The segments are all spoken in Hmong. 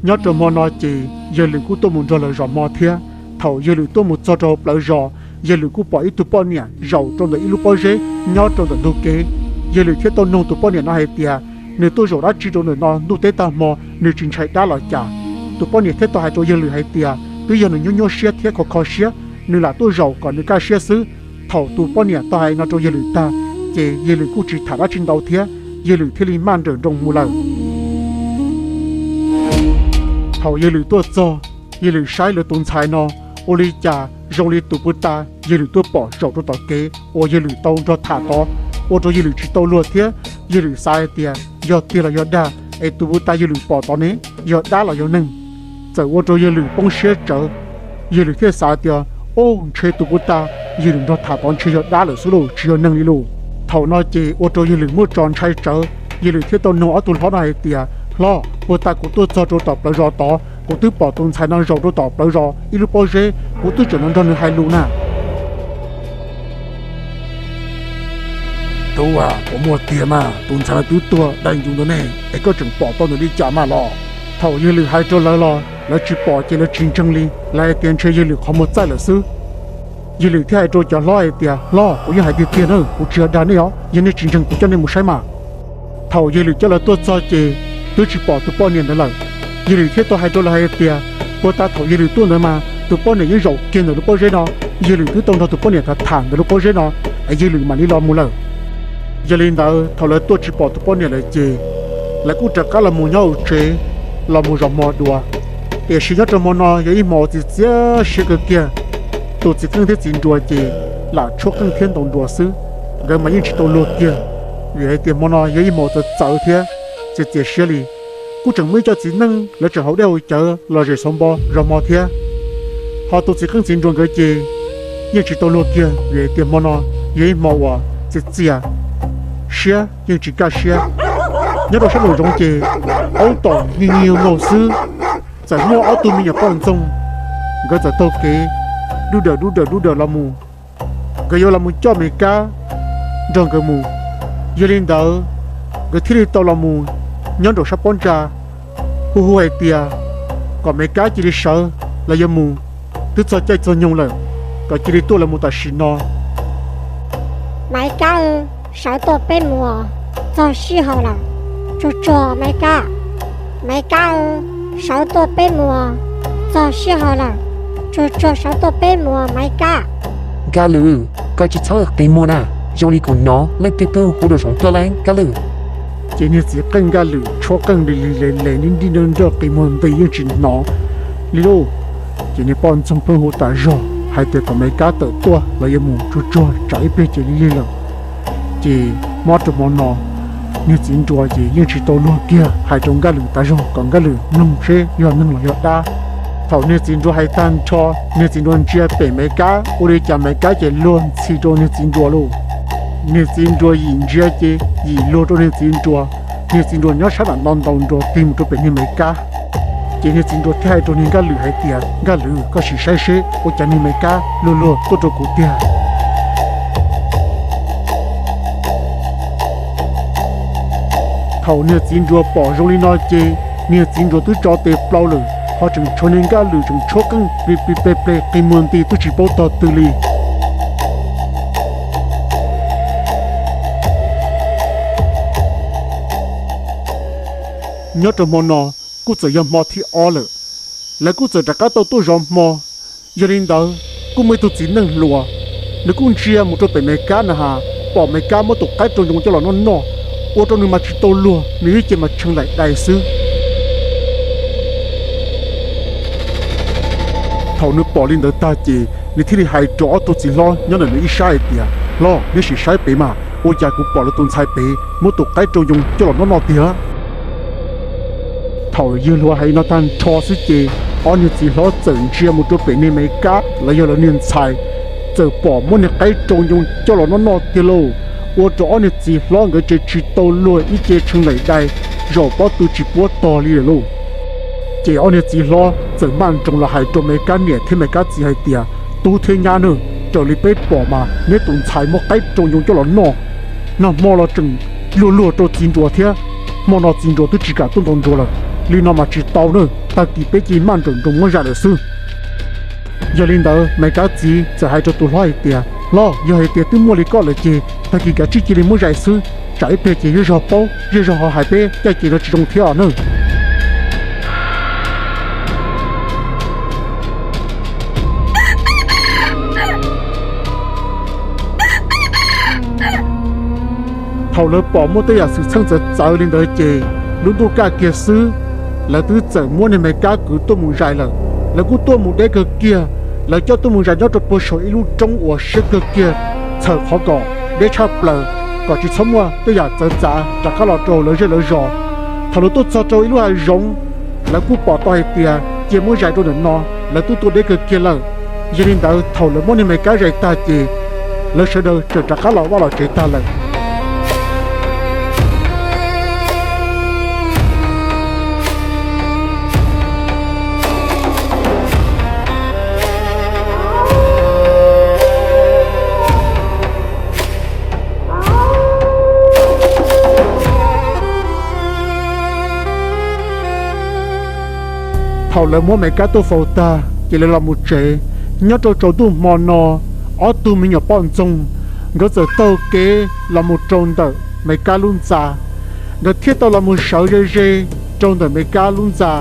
Nyob rau hmo no ces yawg Lwm kuj tuaj mus nrog lawv zov hmo thiab. Thaum yawg Lwm tuaj mus txog rau hauv plawv zos, yawg Lwm kuj pom ib tug poj niam zaum rau ntawm ib lub pob zeb nyob rau ntawm ntug kev. Yawg Lwm thiaj tau noog tus poj niam no hais tias nws tuaj zaum dab tsi rau ntawm no ntuj teb tag hmo, nws tsis ntshai dab los cas. Tus poj niam thiaj tau hais rau yawg Lwm hais tias twb yog nws nyuaj nyuaj siab thiab kho kho siab, nws lam tuaj zaum kom nws kaj siab xwb. Thaum tus poj niam tau hais no rau yawg Lwm tag, ces yawg Lwm kuj tsis tham dab tsi ntau thiab, yawg Lwm thiaj li maj nrawm nroos mus lawm. Thaum yawg Lwm tuaj txog, yawg Lwm saib lawv tus ntxhais no ua li cas zoo li tus puag ta yawg Lwm tuaj pom zaum rau tom kev uas yawg Lwm tau nrog tham tod, ua rau yawg Lwm tsis tau luag thiab. Yawg Lwm xav hais tias yog tiag los yog dag, es tus puag ta yawg Lwm pom tod ne yog dab los yog neeg. Txawm ua rau yawg Lwm poob siab tsawv. Yawg Lwm thiaj xav tias, Ub, ntshe tus puag ta yawg Lwm nrog tham tod ntshe yog dab lawm xwb lauj, tsis yog neeg li lauj. Thaum no ces ua rau yawg Lwm muaj tso ntshai tsawv. Yawg Lwm thiaj tau noog ob tug hlob no hais tias, Hlob, puag ta kuv tuaj txog rau tom plawv zos tod, kuv twb pom tus ntxhais no zaum rau tom plawv zos ib lub pob zeb, kuv twb tseem nrog nws hais lus na. Tub, puas muaj tiag mas, tus ntxhais no twb tuag dai ncus ntawm nej es koj tseem pom tau nws li cas mas los? Thaum yawg Lwm hais rau lawv los lawv tsis pom ces lawv tsis ntseeg li, lawv hais tias ntshe yawg Lwm qhov muag txaij lawm xwb. Yawg Lwm thiaj hais rau cov hlob hais tias, Hlob, kuv yeej hais tiag tiag na, kuv tsis yog dag nej os, yog nej tsis ntseeg kuv coj nej mus saib mas. Thaum yawg Lwm coj lawv tuaj txog ces twb tsis pom tus poj niam ntawd lawm. Yawg Lwm thiaj tau hais rau lawv hais tias, Puag ta thaum yawg Lwm tuaj ntawd mas tus poj niam yeej zaum kiag ntawm lub pob zeb no, yawg Lwm twb tau nrog tus poj niam tham tham ntawm lub pob zeb no, es yawg Lwm mam li los mus lawm. Yog li ntawd thaum lawv tuaj tsis pom tus poj niam lawm ces lawv kuj rov qab los mus nyob hauv tsev, los mus zov hmo dua. Tiam sis nyob rau hmo no yog ib hmo txias txias siab kawg kiag. Tus txiv qeej thiab txiv nruas ces lam tshuab qeej thiab ntaus nruas xwb, nkawd mas yeej tsis tau luag kiag, vim hais tias hmo no yog ib hmo txawv txawv thiab txias txias siab li. Kuj tseem muaj ib co txiv neej lawv tseem haus dej haus cawv los zem xauv npo zov hmo thiab. Ho tus txiv qeej txiv nruas nkawd ces yeej tsis tau luag kiag vim hais tias hmo no yog ib hmo uas txias txias siab yeej tsis kaj siab. Nyob rau sab nraum zoov ces aub tom nyiag nyiag nkaus xwb, txawm muaj ob tug me nyuam poj ntxoog, nkawd txawm taug kev dub dawm dub dawm dub dawm los mus. Nkawd yuav los mus coj Me Kab nrog nkawd mus. Yog li ntawd, nkawd thiaj li tau los mus nyob nraum sab pob ntsa, hu hu hais tias kom Me Kab cia li sawv, lawv yuav mus, twb txog caij txog nyoog lawm, kom cia li tuaj lawv mus tam sim no. Maiv Kab, sawv tuaj peb mus, txog sij hawm lawm, tsuag tsuag Maiv Kab. Maiv Kab, sawv tuaj peb mus, txog sij hawm lawm, tsuag tsuag sawv tuaj peb mus Maiv Kab. Nkaj Lwm, koj tsis txhob qi muag na, zoo li kuv hnov leej twg pheej hu rau saum tuaj lawm Nkaj Lwm. Ces niag txiv qeej Nkaj Lwm tshuab qeej li li le le nrij nrij nroj nroj qi muag nti yeej tsis hnov li lauj. Ces niag poj ntxoog pheej hu tas zog hais tias kom Maiv Kab tawm tuaj los yuav mus, tsuag tsuag tsam ib pliag ces lig lig lawm. Ces hmo rau hmo no niag txiv nruas ces yeej tsis tau luag kiag, hais rau Nkaj Lwm tas zog kom Nkaj Lwm mloog seb yog neeg los yog dab. Thaum niag txiv nruas hais tag nrho, niag txiv nruas ntsia pem Maiv Kab ua li cas Maiv Kab ces luag ntxhi rau niag txiv nruas lauj. Niag txiv nruas yim ntsia ces yim luag rau niag txiv nruas. Niag txiv nruas nyob sab nram no ntaus nruas tig mus rau pem niag Maiv Kab. Ces niag txiv nruas thiaj hais rau niag Nkaj Lwm hais tias, Nkaj Lwm, koj sim saib seb ua cas niag Maiv Kab luag luag tuaj rau kuv tiag. Thaum niag txiv nruas pom zoo li no ces niag txiv nruas twb tso tes plaws lawm, ho tseem tshuav niag Nkaj Lwm tseem tshuab qeej plig plig pleg pleg qi muag nti twb tsis paub tog twg li. Nyob rau hmo no kuj txawm yog hmo thib ob lawm, lawv kuj txawm rov qab tau tuaj zov hmo. Yog li ntawd, kuj muaj ib tug txiv neej hluas, nws kuj ntsia mus rau pem Maiv Kab na has, pom Maiv Kab muab tus qaib rau ncoo coj los noj noj, ua rau nws mas tsis tau luag, nws ib ce mas tshee laim dai xwb. Thaum nws pom li ntawd tag ces nws thiaj li hais rau ob tug txiv hlob nyob ntawm nws ib sab hais tias, Hlob, neb sim saib pem mas, ua cas kuv pom lawv tus ntxhais pem muab tus qaib rau ncoo coj los noj noj tiag. Thaum yawg hluas hais no tag nrho xwb ces ob niag txiv hlob txawm ntsia mus rau pem niag Maiv Kab los yog lawv niag ntxhais, txawm pom muab niag qaib rau ncoo coj los noj noj tiag lauj. Ua rau ob niag txiv hlob nkawd ces tsis tau luag, ib ce tshee laim dai, zaum pob tw tsis puab tog li lawm lauj. Ces ob niag txiv hlob txawm maj nroos los hais rau Maiv Kab niam thiab Maiv Kab txiv hais tias, Tub thiab nyab nawb, raws li peb pom mas neb tus ntxhais muab qaib rau ncoo coj los noj, nag hmo los tseem luag luag rau txiv nruas thiab, hmo no txiv nruas twb tsis kam tuaj ntaus nruas lawm. Li no mas tsis tau na, tag kis peb cia li maj nrawm nroos muab zais lawm xwb. Yog li ntawd Me Kab txiv txawm hais rau tus hlob hais tias, Hlob, yog hais tias twb muaj li koj lawm ces tag kis kav tsij cia li muab zais xwb, tsam ib pliag ces zej zog paub, zej zog ho hais peb caj ces no tsis zoo thiab os nawb. Thaum lawv pom muaj tej yam xwm txheej txawv txawv li ntawd ces lub ntuj kaj kiag xwb, lawv twb txawm muab niag Me Kab kwv tuaj mus zais lawm. Lawv kuj tuaj mus deb kawg kiag, lawv coj tuaj mus zais nyob rau puag saum ib lub roob uas siab kawg kiag, txhawm qhov kom deb tshaj plaws, kom tsis txhob muaj tej yam txawv txav rov qab los rau lawv zej lawv zos. Thaum lawv tuaj txog rau ib lub hav zoov, lawv kuj pom tau hais tias cia muab zais rau ntawm no, lawv twb tuaj deb kawg kiag lawm. Yog li ntawd thaum lawv muab niag Me Kab zais tag ces lawv sawv daws txawm rov qab los vaj los tsev tag lawm. Thaum lawv muab Me Kab tuaj faus tag ces lawv los mus tsev. Nyob rau tsaus ntuj hmo no, ob tug me nyuam poj ntxoog nkawd txawm taug kev los mus rau ntawm Me Kab lub ntxa. Nkawd thiaj tau los mus sawv ze ze rau ntawm Me Kab lub ntxa.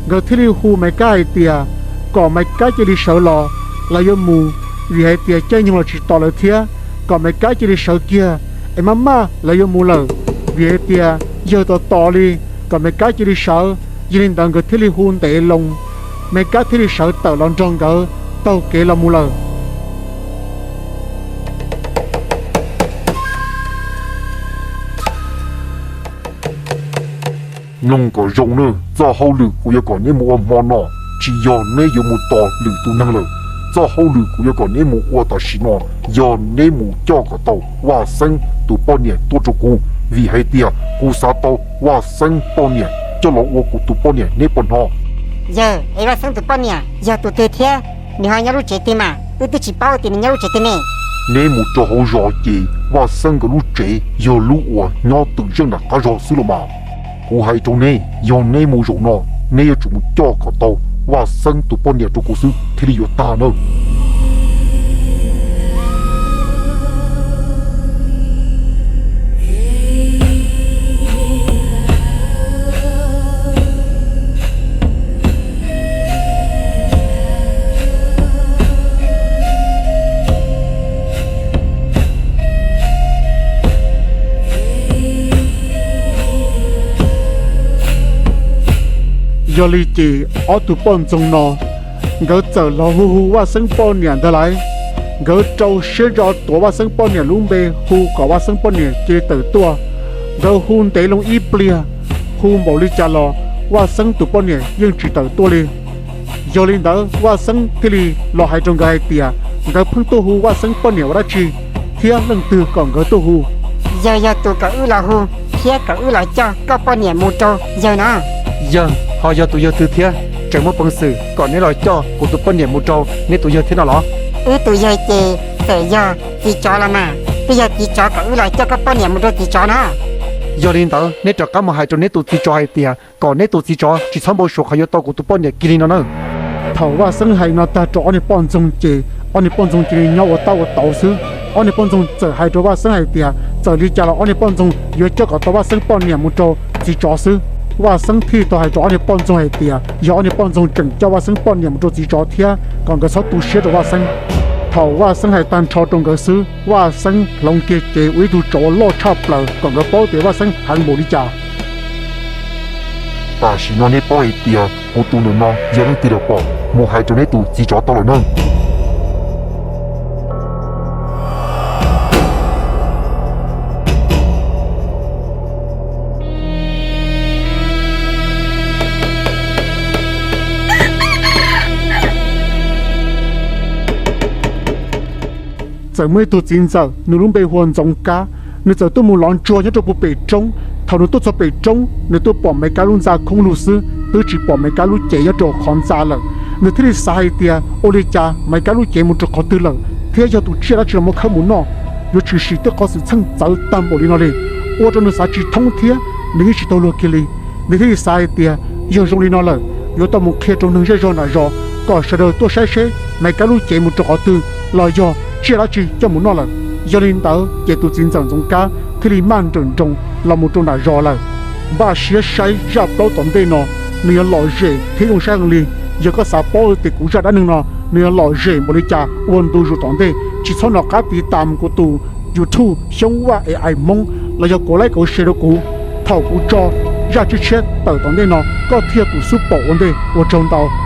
Nkawd thiaj li hu Me Kab hais tias kom Me Kab cia li sawv los, lawv yuav mus, vim hais tias caij nyoog los tsis tos lawv thiab. Kom Me Kab cia li sawv kiag, es maj maj lawv yuav mus lawm, vim hais tias yawg tos tos li, kom Me Kab cia li sawv. Yog li ntawd nkawd thiaj li hu ntev loo, Me Kab thiaj li sawv tawm los nrog nkawd taug kev los mus lawm. Mloog kom zoo nawb, txoj hauj lwm kuv yuav kom neb mus ua hmo no tsis yog neb yuav mus tos lwm tus neeg lawm. Txoj hauj lwm kuv yuav kom neb mus ua tam sim no yog neb mus coj kom tau Vaj Xeeb tus poj niam tuaj rau kuv, vim hais tias kuv xav tau Vaj Xeeb poj niam coj los ua kuv tus poj niam, neb puas hnov? Yawg, es Vaj Xeeb tus poj niam yog tus twg thiab nws ho nyob lub tsev twg mas? Wb twb tsis paub tias nws nyob lub tsev twg ne. Neb mus rau hauv zos ces Vaj Xeeb nkawd lub tsev yog lub uas nyob twm zeej nram qab zos xwb los mas. Kuv hais rau neb, yog neb mus zaum no, neb yuav tsum mus coj kom tau Vaj Xeeb tus poj niam rau kuv xwb thiaj li yuav tag nawb. Yog li ces ob tug poj ntxoog no nkawd txawm los hu hu Vaj Xeeb poj niam ntag lauj. Nkawd rau siab ntso tuav Vaj Xeeb poj niam lub npe hu kom Vaj Xeeb poj niam cia li tawm tuaj. Nkawd hu ntev loo ib pliag, hu npaum li cas los Vaj Xeeb tus poj niam yeej tsis tawm tuaj li. Yog li ntawd Vaj Xeeb thiaj li los hais rau nkawd hais tias nkawd pheej tuaj hu Vaj Xeeb poj niam ua dab tsi, thiab leej twg kom nkawd tuaj hu. Yawg yog tus kom wb los hu thiab kom wb los coj koj poj niam mus rau yawg no. Yawg ho yog tus yawg twg thiab, tseem muaj peev xwm kom neb los coj kuv tus poj niam mus rau neb tus yawg thiab no los? Wb tus yawg ces txawm yog txiv tsov los mas, twb yog txiv tsov kom wb los coj koj poj niam mus rau txiv tsov no. Yog li ntawd neb rov qab mus hais rau neb tus txiv tsov hais tias kom neb tus txiv tsov tsis txhob npau suav qhov yuav tau kuv tus poj niam kiag li no nawb. Thaum Vaj Xeeb hais no tag rau ob niag poj ntxoog ces ob niag poj ntxoog cia li nyob ua tab ua tauv xwb. Ob niag poj ntxoog txawm hais rau Vaj Xeeb hais tias txawm li cas los ob niag poj ntxoog yuav coj kom tau Vaj Xeeb poj niam mus rau txiv tsov xwb. Vaj Xeeb thiaj li tau hais rau ob niag poj ntxoog hais tias yog ob niag poj ntxoog tseem coj Vaj Xeeb poj niam mus rau txiv tsov thiab kom nkawd txhob tu siab rau Vaj Xeeb. Thaum Vaj Xeeb hais tag nrho rau nkawd xwb, Vaj Xeeb hloov kiag cev ua ib tug tsov loj tshaj plaws kom nkawd paub tias Vaj Xeeb heev npaum li cas. Tam sim no neb paub hais tias kuv tus ntawm no yog leej twg los pom, mus hais rau neb tus txiv tsov tau lawm nawb. Txawm muaj ib tug txiv ntxawm, nws lub npe hu ua Ntxoov Kab, nws txawm tuaj mus lov ntsuag nyob rau puag pem roob. Thaum nws tuaj txog pem roob, nws tuaj pom Maiv Kab lub ntxa khoob lug xwb, twb tsis pom Maiv Kab lub cev nyob rau qhov ntxa lawm. Nws thiaj li xav hais tias ua li cas Maiv Kab lub cev mus rau qhov twg lawm, thiab yog tus tsiaj dab tsi los muab khawb mus noj, yuav tshwm sim tej qhov xwm txheej txawv tag npaum li no li. Ua rau nws xav tsis thoob thiab nws yeej tsis taug luag kiag li. Nws thiaj li xav hais tias Yog zoo li no lawm, yuav tau mus qhia rau neeg zej zog nram zos kom sawv daws tuaj saib seb Maiv Kab lub cev mus rau qhov twg los yog tsiaj dab tsi coj mus noj lawm. Yog li ntawd ces tus txiv ntxawm Ntxoov Kab thiaj li maj nrawm nroos los mus rau nram zos lawm. Npaj siab saib zaj plaub tom ntej no, nws yuav lom zem thiab zoo saib heev li. Yog koj xav paub tias kuv zaj dab neeg no nws yuav lom zem npaum li cas ua ntu zus tom ntej, tsis txhob nco qab tiv tam kuv tus YouTube Xyoob Vaj A I Hmoob los yog kuv like kuv share rau kuv. Thaum kuv tso zaj tshiab tawm tom ntej no koj thiaj tus xub pom ua ntej. Ua tsaug ntau.